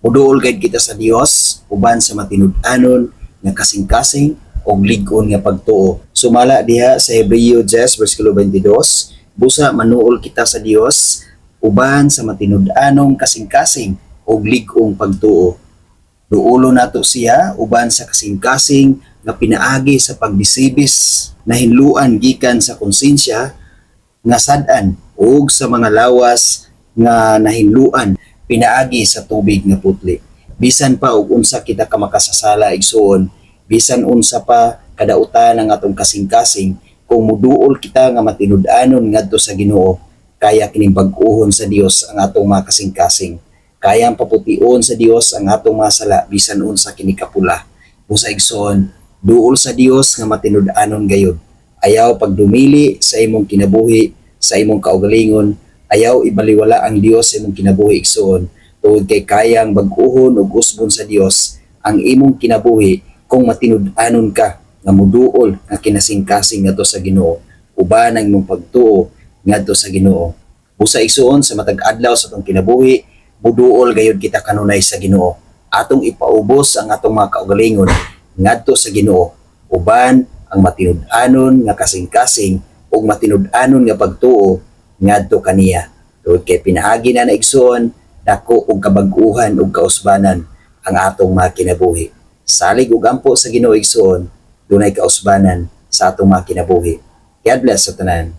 Muduol gayud kita sa Dios uban sa matinud-anon nga kasing-kasing og lig-on nga pagtuo. Sumala diha sa Hebreo 10 versikulo 22, busa manuol kita sa Dios uban sa matinud-anong kasing-kasing og lig-ong pagtuo. Duolo nato siya uban sa kasing-kasing nga pinaagi sa pagbisibis na hinluan gikan sa konsensya nga sad-an ug sa mga lawas nga nahinluan pinaagi sa tubig nga putli. Bisan pa og unsa kita ka makasasala, igsuon, bisan unsa pa kadautan ang atong kasing-kasing, kung muduol kita nga matinud-anon ngadto sa Ginoo, kaya kining bag-ohon sa Dios ang atong mga kasing-kasing. Kaya ang papution sa Dios ang atong mga sala bisan unsa kini kapula. Busa igsoon, duol sa Dios nga matinud-anon gayud. Ayaw pagdumili sa imong kinabuhi, sa imong kaugalingon, ayaw ibaliwala ang Dios sa imong kinabuhi, igsoon, tungod kay kayang bag-ohon ug usbon sa Dios ang imong kinabuhi kung matinud-anon ka nga muduol nga kinasingkasing ngadto sa Ginoo uban ang imong pagtuo ngadto sa Ginoo. Busa igsuon, sa matag adlaw sa atong kinabuhi, muduol gayud kita kanunay sa Ginoo. Atong ipaubos ang atong mga kaugalingon ngadto sa Ginoo uban ang matinud-anon nga kasing-kasing ug matinud-anon nga pagtuo ngadto kaniya. Tungod kay pinaagi na igsuon, dako og kabag-uhan ug kausbanan ang atong mga kinabuhi. Salig ug ampo sa Ginoo, igsuon, dunay kausbanan sa atong mga kinabuhi. God bless sa tanan.